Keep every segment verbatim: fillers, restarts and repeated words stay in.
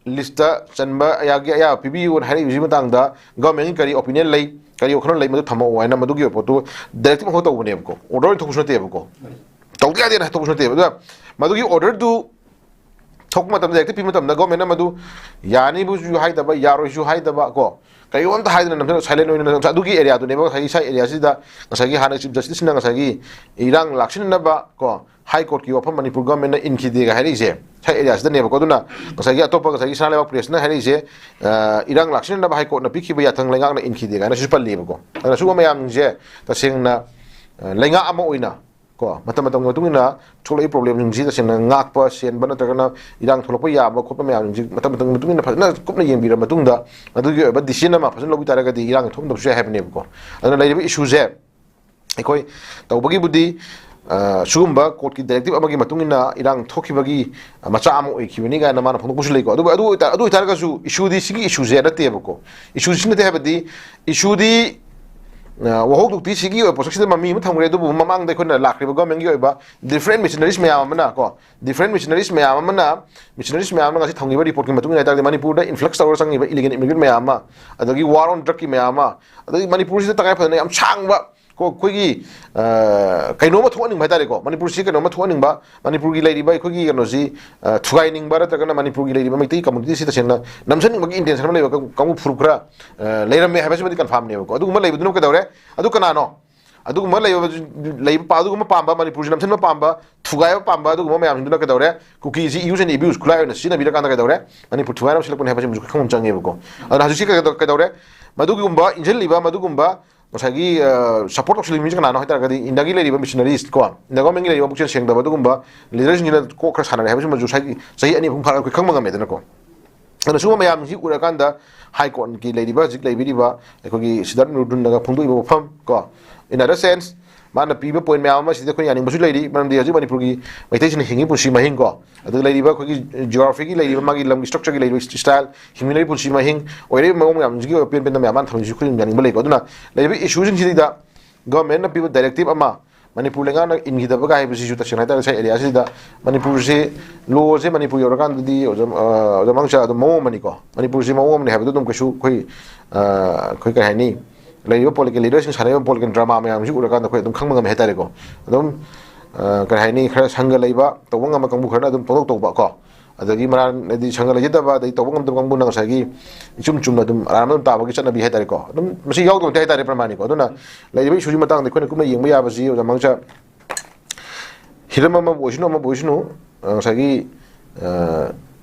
List ꯆꯟꯕ ꯌꯥꯒꯤ ꯑꯌꯥꯕ ꯄꯤꯕꯤꯌꯨꯅ ꯍꯥꯏꯔꯛꯏꯕꯁꯤꯒꯤ ꯃꯇꯥꯡꯗ ꯒꯚꯔꯟꯃꯦꯟꯒꯤ ꯀꯔꯤ ꯑꯣꯄꯤꯅꯤꯌꯟ ꯂꯩ, ꯀꯔꯤ ꯋꯥꯈꯜꯂꯣꯟ ꯂꯩ, ꯃꯗꯨ ꯊꯝꯃꯛꯑꯣ ꯍꯥꯏꯅ ꯃꯗꯨꯒꯤ ꯑꯣꯏꯕ ꯄꯣꯠꯇꯨ ꯗꯥꯏꯔꯦꯛꯇꯤꯞ ꯑꯃꯈꯛ ꯇꯧꯕꯅꯦꯕꯀꯣ, ꯑꯣꯔꯗꯔ ꯑꯣꯏꯅ ꯊꯣꯛꯄꯁꯨ ꯅꯠꯇꯦꯕꯀꯣ, ꯇꯧꯗ ꯌꯥꯗꯦꯅ ꯊꯣꯛꯄꯁꯨ ꯅꯠꯇꯦꯕ꯫ ꯑꯗꯨꯅ ꯃꯗꯨꯒꯤ ꯑꯣꯔꯗꯔꯗꯨ ꯊꯣꯛꯄ ꯃꯇꯝꯗ, ꯗꯥꯏꯔꯦꯛꯇꯤꯞ ꯄꯤꯕ ꯃꯇꯝꯗ ꯒꯚꯔꯟꯃꯦꯟꯅ ꯃꯗꯨ ꯌꯥꯅꯤꯕꯨꯁꯨ ꯍꯥꯏꯗꯕ, ꯌꯥꯔꯣꯏꯁꯨ ꯍꯥꯏꯗꯕ ꯀꯣ, ꯀꯔꯤꯒꯨꯝꯕ ꯑꯝꯇ ꯍꯥꯏꯗꯅ ꯅꯝꯊꯅ ꯁꯥꯏꯂꯦꯟ ꯑꯣꯏꯅ ꯅꯝꯊ-, ꯑꯗꯨꯒꯤ ꯑꯦꯔꯤꯌꯥꯗꯨꯅꯦꯕ ꯉꯁꯥꯏꯒꯤ ꯁꯥꯏ ꯑꯦꯔꯤꯌꯥꯁꯤꯗ ꯉꯁꯥꯏꯒꯤ ꯍꯥꯟꯅ ꯆꯤꯐ ꯖꯁꯇꯤꯁꯅ ꯉꯁꯥꯏꯒꯤ ꯏꯔꯥꯡ ꯂꯥꯛꯁꯤꯟꯅꯅꯕ ꯀꯣ, ꯍꯥꯏ ꯀꯣꯔꯠꯀꯤ ꯋꯥꯐꯝ ꯃꯅꯤꯄꯨꯔ ꯒꯚꯔꯟꯃꯦꯟꯠꯅ ꯏꯟꯈꯤꯗꯦꯒ ꯍꯥꯏꯔꯛꯏꯁꯦ ꯁꯥꯏ ꯑꯦꯔꯤꯌꯥꯁꯤꯗꯅꯦꯕꯀꯣ꯫ ꯑꯗꯨꯅ ꯉꯁꯥꯏꯒꯤ ꯑꯇꯣꯞꯄ ꯉꯁꯥꯏꯒꯤ ꯁꯅꯥ ꯂꯩꯕꯥꯛ ꯄ꯭ꯔꯦꯁꯅ ꯍꯥꯏꯔꯛꯏꯁꯦ, ꯑ, ꯏꯔꯥꯡ ꯂꯥꯛꯁꯤꯟꯅꯅꯕ ꯍꯥꯏ ꯀꯣꯔꯠꯅ ꯄꯤꯈꯤꯕ ꯌꯥꯊꯪ ꯂꯩꯉꯥꯛꯅ ꯏꯟꯈꯤꯗꯦ ꯀꯥꯏꯅꯁꯨ ꯄꯜꯂꯤꯕꯀꯣ꯫ ꯑꯗꯨꯅ ꯁꯤꯒꯨꯝꯕ ꯃꯌꯥꯝꯁꯦ ꯇꯁꯦꯡꯅ, ꯑ, ꯂꯩꯉꯥꯛ ꯑꯃ ꯑꯣꯏꯅ ꯀꯣ, ꯃꯇꯝ ꯃꯇꯝꯒꯤ ꯃꯇꯨꯡ ꯏꯟꯅ ꯊꯣꯛꯂꯛꯏ ꯄ꯭ꯔꯣꯕ꯭ꯂꯦꯝꯁꯤꯡꯁꯤ ꯇꯁꯦꯡꯅ ꯉꯥꯛꯄ ꯁꯦꯟꯕ ꯅꯠꯇ꯭ꯔꯒꯅ ꯏꯔꯥꯡ ꯊꯣꯛꯂꯛꯄ ꯌꯥꯕ ꯈꯣꯠꯄ ꯃꯌꯥꯝꯁꯤꯡꯁꯤ ꯃꯇꯝ ꯃꯇꯝꯒꯤ ꯃꯇꯨꯡ ꯏꯟꯅ ꯐꯖꯅ ꯀꯨꯞꯅ ꯌꯦꯡꯕꯤꯔ ꯃꯇꯨꯡꯗ ꯃꯗꯨꯒꯤ ꯑꯣꯏꯕ ꯗꯤꯁꯤꯖꯟ ꯑꯃ ꯐꯖꯅ ꯂꯧꯕꯤ ꯇꯥꯔꯒꯗꯤ ꯏꯔꯥꯡ ꯊꯣꯛꯂꯝꯗꯕꯁꯨ ꯌꯥꯏ ꯍꯥꯏꯕꯅꯦꯕꯀꯣ꯫ ꯑꯗꯨꯅ ꯂꯩꯔꯤꯕ ꯏꯁꯨꯁꯦ ꯑꯩꯈꯣꯏ ꯇꯧꯕꯒꯤꯕꯨꯗꯤ, ꯑ, ꯁꯤꯒꯨꯝꯕ ꯀꯣꯔꯠꯀꯤ ꯗꯥꯏꯔꯦꯛꯇꯤꯞ ꯑꯃꯒꯤ ꯃꯇꯨꯡ ꯏꯟꯅ ꯏꯔꯥꯡ ꯊꯣꯛꯈꯤꯕꯒꯤ, ꯑ, ꯃꯆꯥꯛ ꯑꯃ ꯑꯣꯏꯈꯤꯕꯅꯤ ꯀꯥꯏꯅ ꯃꯥꯅ ꯐꯣꯡꯗꯣꯛꯄꯁꯨ ꯂꯩꯀꯣ꯫ ꯑꯗꯨꯕꯨ ꯑꯗꯨ ꯑꯣꯏꯇꯥ-, ꯑꯗꯨ ꯑꯣꯏꯇꯥꯔꯒꯁꯨ ꯏꯁꯨꯗꯤ ꯁꯤꯒꯤ ꯏꯁꯨꯁꯦ ꯅꯠꯇꯦꯕꯀꯣ꯫ ꯏꯁꯨꯁꯤ ꯅꯠꯇꯦ ꯍꯥꯏꯕꯗꯤ ꯏꯁꯨꯗꯤ, ꯑ, ꯋꯥꯍꯧꯗꯣꯛꯇꯤ ꯁꯤꯒꯤ ꯑꯣꯏꯕ ꯄꯣꯠꯁꯛꯁꯤꯗ ꯃꯃꯤ ꯑꯃ ꯊꯝꯈ꯭ꯔꯦ, ꯑꯗꯨꯕꯨ ꯃꯃꯥꯡꯗ ꯑꯩꯈꯣꯏꯅ ꯂꯥꯛꯈ꯭ꯔꯤꯕ ꯒꯣꯔꯃꯦꯟꯒꯤ ꯑꯣꯏꯕ ꯗꯤꯐ꯭ꯔꯦꯟ ꯃꯤꯁꯅꯔꯤꯁ ꯃꯌꯥꯝ ꯑꯃꯅ ꯀꯣ, ꯗꯤꯐ꯭ꯔꯦꯟ ꯃꯤꯁꯅꯔꯤꯁ ꯃꯌꯥꯝ ꯑꯃꯅ, ꯃꯤꯁꯅꯔꯤꯁ ꯃꯌꯥꯝ ꯑꯃꯅ ꯉꯁꯤ ꯊꯝꯈꯤꯕ ꯔꯤꯄꯣꯔꯠꯀꯤ ꯃꯇꯨꯡ ꯏꯟꯅ ꯍꯥꯏꯇꯥꯔꯗꯤ ꯃꯅꯤꯄꯨꯔꯗ ꯏꯟꯐ꯭ꯂꯛꯁ ꯇꯧꯔꯒ ꯆꯪꯉꯤꯕ ꯏꯂꯤꯒꯦꯜ ꯏꯃꯤꯒ꯭ꯔꯦꯟ ꯃꯌꯥꯝ ꯑꯃ, ꯑꯗꯒꯤ ꯋꯥꯔ ꯑꯣꯟ ꯗ꯭ꯔꯛꯀꯤ ꯃꯌꯥꯝ ꯑꯃ, ꯑꯗꯒꯤ ꯃꯅꯤꯄꯨꯔꯁꯤꯗ ꯇꯉꯥꯏ ꯐꯗꯅ ꯌꯥꯝ ꯁꯥꯡꯕ ꯀꯣ, ꯑꯩꯈꯣꯏꯒꯤ, ꯑ, ꯀꯩꯅꯣꯝꯃ ꯊꯣꯛꯍꯟꯅꯤꯡꯕ ꯍꯥꯏꯇꯥꯔꯦꯀꯣ, ꯃꯅꯤꯄꯨꯔꯁꯤ ꯀꯩꯅꯣꯝꯃ ꯊꯣꯛꯍꯟꯅꯤꯡꯕ, ꯃꯅꯤꯄꯨꯔꯒꯤ ꯂꯩꯔꯤꯕ ꯑꯩꯈꯣꯏꯒꯤ ꯀꯩꯅꯣꯁꯤ, ꯑ, ꯊꯨꯒꯥꯏꯅꯤꯡꯕ ꯅꯠꯇ꯭ꯔꯒꯅ ꯃꯅꯤꯄꯨꯔꯒꯤ ꯂꯩꯔꯤꯕ ꯃꯩꯇꯩ ꯀꯝꯃꯨꯅꯤꯇꯤꯁꯤ ꯇꯁꯦꯡꯅ ꯅꯝꯁꯤꯟꯅꯤꯡꯕꯒꯤ ꯏꯟꯇꯦꯟꯁꯟ ꯑꯃ ꯂꯩꯕ ꯀꯥꯡ-, ꯀꯥꯡꯕꯨ ꯐꯨꯔꯨꯞ ꯈꯔ, ꯑ, ꯂꯩꯔꯝꯃꯦ ꯍꯥꯏꯕꯁꯤꯃꯗꯤ ꯀꯟꯐꯥꯔꯝꯅꯦꯕꯀꯣ꯫ ꯑꯗꯨꯒꯨꯝꯕ ꯂꯩꯕꯗꯨꯅ ꯀꯩꯗꯧꯔꯦ? ꯑꯗꯨ ꯀꯅꯥꯅꯣ? ꯑꯗꯨꯒꯨꯝꯕ ꯂꯩꯕ, ꯂꯩꯕ ꯄꯥ-, ꯑꯗꯨꯒꯨꯝꯕ ꯄꯥꯝꯕ, ꯃꯅꯤꯄꯨꯔꯁꯤ ꯅꯝꯁꯤꯟꯕ ꯄꯥꯝꯕ, ꯊꯨꯒꯥꯏꯕ ꯄꯥꯝꯕ ꯑꯗꯨꯒꯨꯝꯕ ꯃꯌꯥꯝꯁꯤꯡꯗꯨꯅ ꯀꯩꯗꯧꯔꯦ? ꯀꯨꯀꯤꯁꯤ use and abuse ꯈꯨꯠꯂꯥꯏ ꯑꯣꯏꯅ ꯁꯤꯖꯤꯟꯅꯕꯤꯔꯀꯥꯟꯗ ꯀꯩꯗꯧꯔꯦ? ꯃꯅꯤꯄꯨꯔ ꯊꯨꯒꯥꯏꯅꯕ ꯁꯤꯜꯂꯛꯄꯅꯦ ꯍꯥꯏꯕꯁꯤꯃꯁꯨ ꯈꯪꯕ ꯆꯪꯉꯦꯕꯀꯣ꯫ ꯑꯗꯨꯅ ꯍꯧꯖꯤꯛꯁꯤ ꯀꯩꯗꯧ-, ꯀꯩꯗꯧꯔꯦ? ꯃꯗꯨꯒꯨꯝꯕ ꯏꯟꯁꯤꯜꯂꯤꯕ, ꯃꯗꯨꯒꯨꯝꯕ ꯉꯁꯥꯏꯒꯤ, ꯑ, ꯁꯞꯄꯣꯔꯠ ꯇꯧꯁꯤꯜꯂꯤꯕ ꯃꯤꯁꯦ ꯀꯅꯥꯅꯣ ꯍꯥꯏ ꯇꯥꯔꯒꯗꯤ ꯏꯟꯗꯤꯌꯥꯒꯤ ꯂꯩꯔꯤꯕ ꯃꯤꯁꯅꯔꯤꯁ ꯀꯣ, ꯏꯟꯗꯤꯌꯥ ꯒꯣꯔꯃꯦꯟꯒꯤ ꯂꯩꯔꯤꯕ ꯄꯨꯛꯆꯦꯜ ꯁꯦꯡꯗꯕ ꯑꯗꯨꯒꯨꯝꯕ ꯂꯤꯗꯔꯁꯤꯡꯁꯤꯅ ꯀꯣꯛ ꯈꯔ ꯁꯥꯟꯅꯔꯦ ꯍꯥꯏꯕꯁꯤꯃꯁꯨ ꯉꯁꯥꯏꯒꯤ ꯆꯍꯤ ꯑꯅꯤ ꯑꯍꯨꯝ ꯐꯥꯔꯒ ꯑꯩꯈꯣꯏ ꯈꯪꯕ ꯉꯝꯃꯦꯗꯅꯀꯣ꯫ ꯑꯗꯨꯅ ꯁꯤꯒꯨꯝꯕ ꯃꯌꯥꯝꯁꯤ ꯎꯔꯀꯥꯟꯗ ꯍꯥꯏ ꯀꯣꯔꯠꯀꯤ ꯂꯩꯔꯤꯕ, ꯍꯧꯖꯤꯛ ꯂꯩꯕꯤꯔꯤꯕ ꯑꯩꯈꯣꯏꯒꯤ ꯁꯤꯗꯥꯔꯠ ꯅꯨꯔꯗꯨꯟꯅꯒ ꯐꯣꯡꯗꯣꯛꯏꯕ ꯋꯥꯐꯝ ꯀꯣ, in other sense, ꯃꯥꯅ ꯄꯤꯕ ꯄꯣꯏꯟ ꯃꯌꯥꯝ ꯑꯃ ꯁꯤꯗ ꯑꯩꯈꯣꯏ ꯌꯥꯅꯤꯡꯕꯁꯨ ꯂꯩꯔꯤ, ꯃꯔꯝꯗꯤ ꯍꯧꯖꯤꯛ ꯃꯅꯤꯄꯨꯔꯒꯤ ꯃꯩꯇꯩꯁꯤꯡꯅ ꯍꯤꯡꯉꯤ ꯄꯨꯟꯁꯤ ꯃꯍꯤꯡ ꯀꯣ, ꯑꯗꯨꯒ ꯂꯩꯔꯤꯕ ꯑꯩꯈꯣꯏꯒꯤ ꯖꯤꯑꯣꯒ꯭ꯔꯥꯐꯤꯒꯤ ꯂꯩꯔꯤꯕ ꯃꯥꯒꯤ ꯂꯝꯒꯤ ꯁ꯭ꯇ꯭ꯔꯛꯆꯔꯒꯤ ꯂꯩꯔꯤꯕ ꯁ꯭ꯇꯥꯏꯜ, ꯍꯤꯡꯃꯤꯟꯅꯔꯤꯕ ꯄꯨꯟꯁꯤ ꯃꯍꯤꯡ, ꯑꯣꯏꯔꯛꯏꯕ ꯃꯑꯣꯡ ꯃꯌꯥꯝꯁꯤꯒꯤ ꯑꯣꯏꯕ ꯄꯦꯟ ꯄꯦꯟꯗ ꯃꯌꯥꯝ ꯃꯥꯅ ꯊꯝꯃꯤꯁꯤ ꯑꯩꯈꯣꯏ ꯑꯗꯨꯝ ꯌꯥꯅꯤꯡꯕ ꯂꯩꯀꯣ꯫ ꯑꯗꯨꯅ ꯂꯩꯔꯤꯕ ꯏꯁꯨꯁꯤꯡꯁꯤꯗ ꯒꯚꯔꯟꯃꯦꯟꯠꯅ ꯄꯤꯕ ꯗꯥꯏꯔꯦꯛꯇꯤꯞ ꯑꯃ, ꯃꯅꯤꯄꯨꯔ ꯂꯩꯉꯥꯛꯅ ꯏꯟꯈꯤꯗꯕꯒ ꯍꯥꯏꯕꯁꯤꯁꯨ ꯇꯁꯦꯡꯅ ꯍꯥꯏꯇꯥꯔꯦ ꯉꯁꯥꯏ ꯑꯦꯔꯤꯌꯥꯁꯤꯗ ꯃꯅꯤꯄꯨꯔꯁꯤ ꯂꯣꯁꯦ ꯃꯅꯤꯄꯨꯔ ꯌꯧꯔꯀꯥꯟꯗꯗꯤ ꯑꯣꯖꯥ, ꯑ, ꯑꯣꯖꯥ ꯃꯥꯡꯆꯥ ꯑꯗꯨꯝ ꯃꯑꯣꯡ ꯑꯃꯅꯤꯀꯣ꯫ ꯃꯅꯤꯄꯨꯔꯁꯤ ꯃꯑꯣꯡ ꯑꯃꯅꯤ ꯍꯥꯏꯕꯗꯣ ꯑꯗꯨꯝ ꯀꯩꯁꯨ ꯑꯩꯈꯣꯏ, ꯑ, ꯑꯩꯈꯣꯏ ꯀꯩ ꯍꯥꯏꯅꯤ, ꯂꯩꯔꯤꯕ ꯄꯣꯂꯤꯇꯤꯀꯦꯜ ꯂꯤꯗꯔꯁꯤꯡ ꯁꯥꯟꯅꯔꯤꯕ ꯄꯣꯂꯤꯇꯤꯀꯦꯜ ꯗ꯭ꯔꯃꯥ ꯃꯌꯥꯝꯁꯤ ꯎꯔꯀꯥꯟꯗ ꯑꯩꯈꯣꯏ ꯑꯗꯨꯝ ꯈꯪꯕ ꯉꯝꯃꯦ ꯍꯥꯏꯇꯥꯔꯦꯀꯣ꯫ ꯑꯗꯨꯝ, ꯑ, ꯀꯩ ꯍꯥꯏꯅꯤ, ꯈꯔ ꯁꯪꯒ ꯂꯩꯕ, ꯇꯧꯕ ꯉꯝꯕ ꯀꯥꯡꯕꯨ ꯈꯔꯅ ꯑꯗꯨꯝ ꯄꯪꯇꯧ ꯇꯧꯕ ꯀꯣ꯫ ꯑꯗꯒꯤ ꯃꯔꯥꯟ, ꯍꯥꯏꯗꯤ ꯁꯪꯒ ꯂꯩꯖꯗꯕ, ꯑꯗꯩ ꯇꯧꯕ ꯉꯝꯗꯕ ꯀꯥꯡꯕꯨꯅ ꯉꯁꯥꯏꯒꯤ ꯏꯆꯨꯝ ꯆꯨꯝꯅ ꯑꯗꯨꯝ ꯑꯔꯥꯟꯕ ꯑꯗꯨꯝ ꯇꯥꯕꯒꯤ ꯆꯠꯅꯕꯤ ꯍꯥꯏꯇꯥꯔꯦꯀꯣ꯫ ꯑꯗꯨꯝ ꯃꯁꯤ ꯌꯥꯎꯗꯕ ꯅꯠꯇꯦ ꯍꯥꯏꯇꯥꯔꯦ ꯄ꯭ꯔꯃꯥꯅꯤꯀꯣ꯫ ꯑꯗꯨꯅ ꯂꯩꯔꯤꯕ ꯏꯁꯨꯁꯤ ꯃꯇꯥꯡꯗ ꯑꯩꯈꯣꯏꯅ ꯀꯨꯞꯅ ꯌꯦꯡꯕ ꯌꯥꯕꯁꯤ ꯑꯣꯖꯥ ꯃꯥꯡꯆꯥ, ꯍꯤꯔꯝ ꯑꯃꯕꯨ ꯑꯣꯏꯁꯅꯨ, ꯑꯃꯕꯨ ꯑꯣꯏꯁꯅꯨ, ꯑ, ꯉꯁꯥꯏꯒꯤ, ꯑ,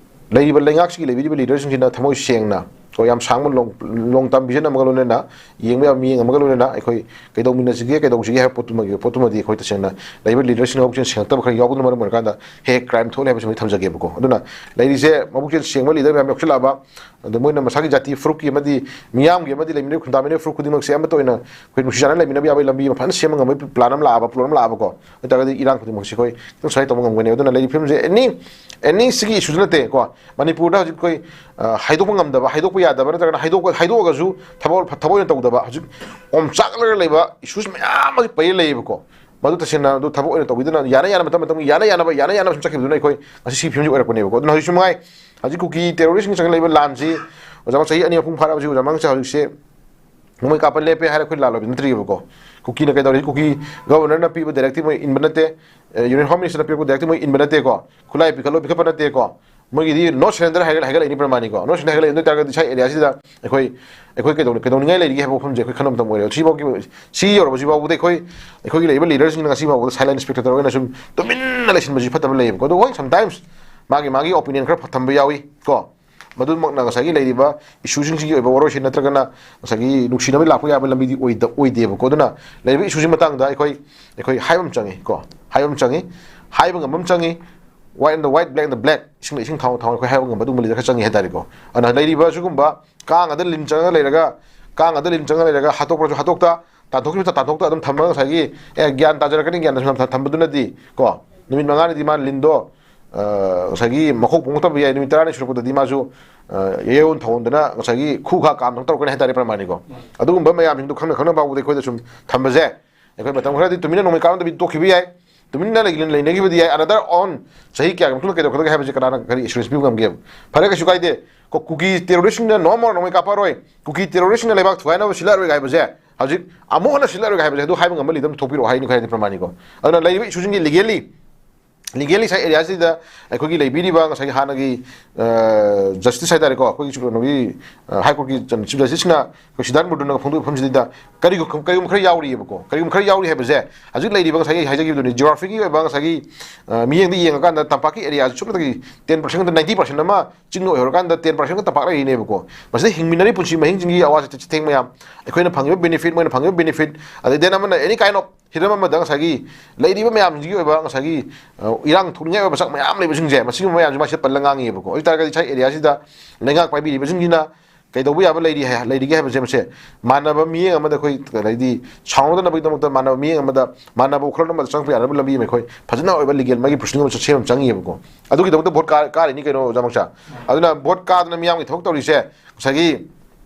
ꯂꯩꯔꯤꯕ ꯂꯩꯉꯥꯛꯁꯤꯒꯤ ꯂꯩꯕꯤꯔꯤꯕ ꯂꯤꯗꯔꯁꯤꯡꯁꯤꯅ ꯊꯃꯣꯏ ꯁꯦꯡꯅ, ꯀꯣ, ꯌꯥꯝ ꯁꯥꯡꯕ ꯂꯣꯡ-, ꯂꯣꯡ ꯇꯥꯝ ꯚꯤꯖꯟ ꯑꯃꯒ ꯂꯣꯏꯅꯅ, ꯌꯦꯡꯕ ꯌꯥꯕ ꯃꯤꯠꯌꯦꯡ ꯑꯃꯒ ꯂꯣꯏꯅꯅ ꯑꯩꯈꯣꯏ ꯀꯩꯗꯧꯃꯤꯟꯅꯁꯤꯒꯦ, ꯀꯩꯗꯧꯁꯤꯒꯦ ꯍꯥꯏꯕ ꯄꯣꯠꯇꯨꯃꯒꯤ, ꯄꯣꯠꯇꯨꯃꯗꯤ ꯑꯩꯈꯣꯏ ꯇꯁꯦꯡꯅ ꯂꯩꯔꯤꯕ ꯂꯤꯗꯔꯁꯤꯡꯅ ꯄꯨꯛꯆꯦꯜ ꯁꯦꯡꯉꯛꯇꯕ ꯈꯔ ꯌꯥꯎꯕꯅ ꯃꯔꯝ ꯑꯣꯏꯔꯀꯥꯟꯗ ꯍꯦꯛ ꯍꯦꯛ ꯀ꯭ꯔꯥꯏꯝ ꯊꯣꯛꯂꯦ ꯍꯥꯏꯕꯁꯤꯃꯗꯤ ꯊꯝꯖꯒꯦꯕꯀꯣ꯫ ꯑꯗꯨꯅ ꯂꯩꯔꯤꯁꯦ ꯃꯕꯨꯛꯆꯦꯜ ꯁꯦꯡꯕ ꯂꯤꯗꯔ ꯃꯌꯥꯝ ꯌꯥꯎꯁꯤꯜꯂꯛꯑꯕ, ꯑꯗ ꯃꯣꯏꯅ ꯃꯁꯥꯒꯤ ꯖꯥꯇꯤ ꯐꯨꯔꯨꯞꯀꯤ ꯑꯃꯗꯤ ꯃꯤꯌꯥꯝꯒꯤ ꯑꯃꯗꯤ ꯂꯩꯃꯤꯟꯅꯔꯤꯕ ꯈꯨꯟꯗꯥꯃꯤꯟꯅꯔꯤꯕ ꯐꯨꯔꯨꯞ ꯈꯨꯗꯤꯡꯃꯛꯁꯦ ꯑꯃꯠꯇ ꯑꯣꯏꯅ ꯑꯩꯈꯣꯏ ꯅꯨꯡꯁꯤ ꯆꯥꯟꯅꯅ ꯂꯩꯃꯤꯟꯅꯕ ꯌꯥꯕꯒꯤ ꯂꯝꯕꯤ ꯑꯃ ꯐꯖꯅ ꯁꯦꯝꯕ ꯉꯝꯕꯒꯤ ꯄ꯭ꯂꯥꯟ ꯑꯃ ꯂꯥꯛꯑꯕ, ꯄ꯭ꯂꯥꯟ ꯑꯃ ꯂꯥꯛꯑꯕꯀꯣ꯫ ꯑꯗꯨ ꯑꯣꯏꯇꯥꯔꯒꯗꯤ ꯏꯔꯥꯡ ꯈꯨꯗꯤꯡꯃꯛꯁꯦ ꯑꯩꯈꯣꯏ ꯈꯤꯇꯪ ꯁ꯭ꯋꯥꯏ ꯇꯧꯕ ꯉꯝꯒꯅꯤ꯫ ꯑꯗꯨꯅ ꯂꯩꯔꯤ ꯐꯤꯕꯝꯁꯦ ꯑꯦꯅꯤ, ꯑꯦꯅꯤ ꯁꯤꯒꯤ ꯏꯁꯨꯗ ꯅꯠꯇꯦ ꯀꯣ, ꯃꯅꯤꯄꯨꯔꯗ ꯍꯧꯖꯤꯛ ꯑꯩꯈꯣꯏ, ꯑ, ꯍꯥꯏꯗꯣꯛꯄ ꯉꯝꯗꯕ, ꯍꯥꯏꯗꯣꯛꯄ ꯌꯥꯗꯕ, ꯅꯠꯇ꯭ꯔꯒꯅ ꯍꯥꯏꯗꯣꯛꯄ, ꯍꯥꯏꯗꯣꯛꯑꯒꯁꯨ ꯊꯕꯛ, ꯊꯕꯛ ꯑꯣꯏꯅ ꯇꯧꯗꯕ, ꯍꯧꯖꯤꯛ ꯑꯣꯝꯆꯥꯛꯅꯔꯒ ꯂꯩꯕ ꯏꯁꯨꯁ ꯃꯌꯥꯝ ꯑꯃ ꯄꯩꯔ ꯂꯩꯌꯦꯕꯀꯣ꯫ ꯃꯗꯨ ꯇꯁꯦꯡꯅ ꯑꯗꯨ ꯊꯕꯛ ꯑꯣꯏꯅ ꯇꯧꯕꯤꯗꯅ, ꯌꯥꯅ ꯌꯥꯅꯕ, ꯃꯇꯝ ꯃꯇꯝꯒꯤ ꯌꯥꯅ ꯌꯥꯅꯕ, ꯌꯥꯅ ꯌꯥꯅꯕ ꯁꯨꯝ ꯆꯠꯈꯤꯕꯗꯨꯅ ꯑꯩꯈꯣꯏ ꯉꯁꯤ ꯁꯤ ꯐꯤꯕꯝꯁꯤ ꯑꯣꯏꯔꯛꯄꯅꯦꯕꯀꯣ꯫ ꯑꯗꯨꯅ ꯍꯧꯖꯤꯛꯁꯨ ꯃꯉꯥꯏ, ꯍꯧꯖꯤꯛ ꯀꯨꯀꯤ ꯇꯦꯔꯣꯔꯤꯁꯁꯤꯡ ꯆꯪꯁꯤꯜꯂꯛꯏꯕ ꯂꯥꯟꯁꯤ, ꯑꯣꯖꯥ, ꯆꯍꯤ ꯑꯅꯤ ꯑꯍꯨꯝ ꯐꯥꯔꯛꯑꯕꯁꯤ ꯑꯣꯖꯥ ꯃꯥꯡꯆꯥ ꯍꯧꯖꯤꯛꯁꯦ ꯅꯣꯡꯃꯩ ꯀꯥꯞꯄ ꯂꯦꯞꯄꯦ ꯍꯥꯏꯔ ꯑꯩꯈꯣꯏ ꯂꯥꯜꯂꯣꯏꯕ ꯅꯠꯇ꯭ꯔꯤꯕꯀꯣ꯫ ꯀꯨꯀꯤꯅ ꯀꯩꯗꯧꯔꯤ? ꯀꯨꯀꯤ ꯒꯕꯔꯅꯔꯅ ꯄꯤꯕ ꯗꯥꯏꯔꯦꯛꯇꯤꯚ ꯃꯣꯏ ꯏꯟꯕ ꯅꯠꯇꯦ, ꯑꯦ, ꯌꯨꯅꯤꯌꯟ ꯍꯣꯝ ꯃꯤꯅꯤꯁꯇꯔꯅ ꯄꯤꯔꯛꯄ ꯗꯥꯏꯔꯦꯛꯇꯤꯚ ꯃꯣꯏ ꯏꯟꯕ ꯅꯠꯇꯦꯀꯣ꯫ ꯈꯨꯠꯂꯥꯏ ꯄꯤꯈꯠꯂꯣ, ꯄꯤꯈꯠꯄ ꯅꯠꯇꯦꯀꯣ꯫ ꯃꯣꯏꯒꯤꯗꯤ ꯅꯣ ꯁꯔꯦꯟꯗꯔ ꯍꯥꯏꯒꯠ-, ꯍꯥꯏꯒꯠꯂꯛꯏꯅꯤ ꯄ꯭ꯔꯃꯥꯅꯤꯀꯣ꯫ ꯅꯣ ꯁꯔꯦꯟꯗꯔ ꯍꯥꯏꯒꯠꯂꯛꯏ꯫ ꯑꯗꯨ ꯑꯣꯏ ꯇꯥꯔꯒꯗꯤ ꯁ꯭ꯋꯥꯏ ꯑꯦꯔꯤꯌꯥꯁꯤꯗ ꯑꯩꯈꯣꯏ, ꯑꯩꯈꯣꯏ ꯀꯩꯗꯧ-, ꯀꯩꯗꯧꯅꯤꯡꯉꯥꯏ ꯂꯩꯔꯤꯒꯦ ꯍꯥꯏꯕ ꯋꯥꯐꯝꯁꯦ ꯑꯩꯈꯣꯏ ꯈꯟꯕ ꯃꯇꯝ ꯑꯣꯏꯔꯦ꯫ ꯁꯤ ꯐꯥꯎꯒꯤ, ꯁꯤ ꯌꯧꯔꯕꯁꯤ ꯐꯥꯎꯕꯗ ꯑꯩꯈꯣꯏ, ꯑꯩꯈꯣꯏꯒꯤ ꯂꯩꯔꯤꯕ ꯂꯤꯗꯔꯁꯤꯡꯅ ꯉꯁꯤ ꯐꯥꯎꯕꯗ ꯁꯥꯏꯂꯦꯟ ꯁ꯭ꯄꯦꯛꯇꯦꯇꯔ ꯑꯣꯏꯅ ꯁꯨꯝ ꯇꯨꯃꯤꯟꯅ ꯂꯩꯁꯤꯟꯕꯁꯤ ꯐꯠꯇꯕ ꯂꯩꯌꯦꯕꯀꯣ꯫ ꯑꯗꯣ ꯍꯣꯏ, ꯁꯝꯇꯥꯏꯝꯁ ꯃꯥꯒꯤ, ꯃꯥꯒꯤ ꯑꯣꯄꯤꯅꯤꯌꯟ ꯈꯔ ꯊꯝꯕ ꯌꯥꯎꯏ ꯀꯣ꯫ ꯃꯗꯨꯃꯛꯅ ꯉꯁꯥꯏꯒꯤ ꯂꯩꯔꯤꯕ ꯏꯁꯨꯁꯤꯡꯁꯤꯒꯤ ꯑꯣꯏꯕ ꯋꯥꯔꯣꯏꯁꯤꯟ ꯅꯠꯇ꯭ꯔꯒꯅ ꯉꯁꯥꯏꯒꯤ ꯅꯨꯡꯁꯤꯅꯕ ꯂꯥꯛꯄ ꯌꯥꯕ ꯂꯝꯕꯤꯗꯤ ꯑꯣꯏꯗ-, ꯑꯣꯏꯗꯦꯕꯀꯣ꯫ ꯑꯗꯨꯅ ꯂꯩꯔꯤꯕ ꯏꯁꯨꯁꯤ ꯃꯇꯥꯡꯗ ꯑꯩꯈꯣꯏ, ꯑꯩꯈꯣꯏ ꯍꯥꯏꯕ ꯑꯃ ꯆꯪꯉꯤ ꯀꯣ, ꯍꯥꯏꯕ ꯑꯃ ꯆꯪꯉꯤ, ꯍꯥꯏꯕ ꯉꯝꯕ ꯑꯃ ꯆꯪꯉꯤ꯫ White on the white, black on the black, ꯏꯁꯤꯡꯗ ꯏꯁꯤꯡ, ꯊꯥꯎ ꯊꯥꯎ ꯑꯩꯈꯣꯏ ꯍꯥꯏꯕ ꯉꯝꯕ ꯑꯗꯨꯒꯨꯝꯕ ꯂꯤꯗꯔ ꯈꯔ ꯆꯪꯉꯤ ꯍꯥꯏꯇꯥꯔꯦꯀꯣ꯫ ꯑꯗꯨꯅ ꯂꯩꯔꯤꯕ ꯁꯤꯒꯨꯝꯕ ꯀꯥꯡ ꯑꯗ ꯂꯤꯟ ꯆꯪꯉꯒ ꯂꯩꯔꯒ, ꯀꯥꯡ ꯑꯗ ꯂꯤꯟ ꯆꯪꯉꯒ ꯂꯩꯔꯒ ꯍꯥꯠꯇꯣꯛꯄꯁꯨ ꯍꯥꯠꯇꯣꯛꯇ, ꯇꯥꯟꯊꯣꯛꯈꯤꯕꯁꯨ ꯇꯥꯟꯊꯣꯛꯇ ꯑꯗꯨꯝ ꯊꯝꯃꯒ ꯉꯁꯥꯏꯒꯤ, "ꯑꯦ, ꯒ꯭ꯌꯥꯟ ꯇꯥꯖꯔꯛꯀꯅꯤ, ꯒ꯭ꯌꯥꯟ ꯇꯥꯖꯔꯛꯀꯅꯤ" ꯊꯝꯕꯗꯨꯅꯗꯤ ꯀꯣ, ꯅꯨꯃꯤꯠ ꯃꯉꯥꯅꯤꯗꯤ ꯃꯥ ꯂꯤꯟꯗꯣ, ꯑ, ꯉꯁꯥꯏꯒꯤ ꯃꯈꯣꯛ ꯄꯣꯡꯉꯛꯇꯕ ꯌꯥꯏ, ꯅꯨꯃꯤꯠ ꯇꯔꯥꯅꯤ ꯁꯨꯔꯛꯄꯗꯗꯤ ꯃꯥꯁꯨ, ꯑ, ꯌꯩꯔꯣꯟ ꯊꯧꯍꯣꯟꯗꯅ ꯉꯁꯥꯏꯒꯤ ꯈꯨ ꯈꯥ ꯀꯥꯝꯗꯅ ꯇꯧꯔꯛꯀꯅꯤ ꯍꯥꯏꯇꯥꯔꯦ ꯄ꯭ꯔꯃꯥꯅꯤꯀꯣ꯫ ꯑꯗꯨꯒꯨꯝꯕ ꯃꯌꯥꯝꯁꯤꯡꯗꯣ ꯈꯪꯅ ꯈꯪꯅ ꯐꯥꯎꯕꯗ ꯑꯩꯈꯣꯏꯗ ꯁꯨꯝ ꯊꯝꯕꯁꯦ, ꯑꯩꯈꯣꯏ ꯃꯇꯝ ꯈꯔꯗꯤ ꯇꯨꯃꯤꯟꯅ ꯅꯣꯡꯃꯩ ꯀꯥꯞꯅꯗꯕꯤ ꯇꯣꯛꯈꯤꯕ ꯌꯥꯏ, ꯇꯨꯃꯤꯟꯅ ꯂꯩ-, ꯂꯩꯅꯈꯤꯕꯗꯤ ꯌꯥꯏ꯫ Another on ꯆꯍꯤ ꯀꯌꯥꯒꯤ ꯃꯇꯨꯡꯗ ꯀꯩꯗꯧꯒꯗꯒꯦ ꯍꯥꯏꯕꯁꯤ ꯀꯅꯥꯅ ꯀꯔꯤ assurance ꯄꯤꯕ ꯉꯝꯒꯦꯕ? ꯐꯔꯦ, ꯀꯩꯁꯨ ꯀꯥꯏꯗꯦ꯫ ꯀꯣ, ꯀꯨꯀꯤ terroristꯁꯤꯡꯅ no more ꯅꯣꯡꯃꯩ ꯀꯥꯞꯄꯔꯣꯏ, ꯀꯨꯀꯤ terroristꯁꯤꯡꯅ ꯂꯩꯕꯥꯛ ꯊꯨꯒꯥꯏꯅꯕ ꯁꯤꯜꯂꯛꯑꯔꯣꯏ ꯍꯥꯏꯕꯁꯦ, ꯍꯧꯖꯤꯛ ꯑꯃꯨꯛ ꯍꯟꯅ ꯁꯤꯜꯂꯛꯑꯔꯣꯏ ꯍꯥꯏꯕꯁꯦ, ꯑꯗꯨ ꯍꯥꯏꯕ ꯉꯝꯕ leader ꯑꯃ ꯊꯣꯛꯄꯤꯔꯛꯑꯣ ꯍꯥꯏꯅꯤ ꯈꯔꯗꯤ ꯄ꯭ꯔꯃꯥꯅꯤꯀꯣ꯫ ꯑꯗꯨꯅ ꯂꯩꯔꯤꯕ issueꯁꯤꯡꯁꯤ legally, legally ꯉꯁꯥꯏ areaꯁꯤꯗ ꯑꯩꯈꯣꯏꯒꯤ ꯂꯩꯕꯤꯔꯤꯕ ꯉꯁꯥꯏꯒꯤ ꯍꯥꯟꯅꯒꯤ, ꯑ, justice ꯍꯥꯏꯇꯥꯔꯦꯀꯣ, ꯑꯩꯈꯣꯏꯒꯤ ꯀꯩꯅꯣꯒꯤ, ꯑ, High Courtꯀꯤ chief justiceꯅ ꯑꯩꯈꯣꯏ ꯁꯤꯗꯥꯟ ꯃꯨꯔꯗꯨꯅꯒ ꯐꯣꯡꯗꯣꯛꯄ ꯃꯐꯝꯁꯤꯗ ꯀꯔꯤꯒꯨꯝ-, ꯀꯔꯤꯒꯨꯝꯕ ꯈꯔ ꯌꯥꯎꯔꯤꯑꯕꯀꯣ꯫ ꯀꯔꯤꯒꯨꯝꯕ ꯈꯔ ꯌꯥꯎꯔꯤ ꯍꯥꯏꯕꯁꯦ, ꯍꯧꯖꯤꯛ ꯂꯩꯔꯤꯕ ꯉꯁꯥꯏꯒꯤ ꯍꯥꯏꯖꯈꯤꯕꯗꯨꯅꯤ, geographyꯒꯤ ꯑꯣꯏꯕ ꯉꯁꯥꯏꯒꯤ, ꯑ, ꯃꯤꯠꯌꯦꯡꯗ ꯌꯦꯡꯉꯀꯥꯟꯗ ꯇꯝꯄꯥꯛꯀꯤ areaꯁꯤ ꯁꯨꯞꯅꯇꯒꯤ ten percent ꯈꯛꯇ, ninety percent ꯑꯃ ꯆꯤꯡ ꯑꯣꯏꯍꯧꯔꯀꯥꯟꯗ ten percent ꯈꯛꯇ ꯇꯝꯄꯥꯛ ꯂꯩꯔꯤꯅꯦꯕꯀꯣ꯫ ꯃꯁꯤꯗ ꯍꯤꯡꯃꯤꯟꯅꯔꯤ ꯄꯨꯟꯁꯤ ꯃꯍꯤꯡꯁꯤꯡꯒꯤ ꯑꯋꯥ ꯆꯩꯊꯦꯡ ꯃꯌꯥꯝ, ꯑꯩꯈꯣꯏꯅ ꯐꯪꯉꯤꯕ benefit, ꯃꯣꯏꯅ ꯐꯪꯉꯤꯕ benefit, ꯑꯗꯩ then ꯑꯃꯅ any kind of ꯍꯤꯔꯝ ꯑꯃꯗ ꯉꯁꯥꯏꯒꯤ ꯂꯩꯔꯤꯕ ꯃꯌꯥꯝꯁꯤꯒꯤ ꯑꯣꯏꯕ ꯉꯁꯥꯏꯒꯤ, ꯑ, ꯏꯔꯥꯡ ꯊꯣꯛꯅꯤꯡꯉꯥꯏ ꯑꯣꯏꯕ ꯆꯥꯛ ꯃꯌꯥꯝ ꯂꯩꯕꯁꯤꯡꯁꯦ, ꯃꯁꯤꯒꯨꯝꯕ ꯃꯌꯥꯝꯁꯦ ꯃꯥꯁꯤꯗ ꯄꯜꯂ ꯉꯥꯡꯉꯤꯑꯕꯀꯣ꯫ ꯑꯗꯨ ꯑꯣꯏ ꯇꯥꯔꯒꯗꯤ ꯉꯁꯥꯏ areaꯁꯤꯗ ꯂꯩꯉꯥꯛ ꯄꯥꯏꯕꯤꯔꯤꯕꯁꯤꯡꯁꯤꯅ ꯀꯩꯗꯧꯕ ꯌꯥꯕ ꯂꯩꯔꯤ ꯍꯥꯏ-, ꯂꯩꯔꯤꯒꯦ ꯍꯥꯏꯕꯁꯦ, ꯃꯁꯦ ꯃꯥꯟꯅꯕ ꯃꯤꯠꯌꯦꯡ ꯑꯃꯗ ꯑꯩꯈꯣꯏ, ꯍꯥꯏꯗꯤ, ꯁꯥꯎꯅꯗꯅꯕꯒꯤꯗꯃꯛꯇ ꯃꯥꯟꯅꯕ ꯃꯤꯠꯌꯦꯡ ꯑꯃꯗ, ꯃꯥꯟꯅꯕ ꯋꯥꯈꯜꯂꯣꯟ ꯑꯃꯗ ꯆꯪꯉꯛꯄ ꯌꯥꯅꯕ ꯂꯝꯕꯤ ꯑꯃ ꯑꯩꯈꯣꯏ ꯐꯖꯅ ꯑꯣꯏꯕ legal ꯃꯥꯒꯤ proceeding ꯑꯃ ꯆꯠꯁꯦ ꯑꯃ ꯆꯪꯉꯤꯑꯕꯀꯣ꯫ ꯑꯗꯨꯒꯤꯗꯃꯛꯇ vote ꯀꯥ-, ꯀꯥꯔꯤꯅꯤ ꯀꯩꯅꯣ, ꯑꯣꯖꯥ ꯃꯛꯁꯥ꯫ ꯑꯗꯨꯅ vote ꯀꯥꯗꯅ ꯃꯤꯌꯥꯝꯒꯤ ꯊꯕꯛ ꯇꯧꯔꯤꯁꯦ ꯉꯁꯥꯏꯒꯤ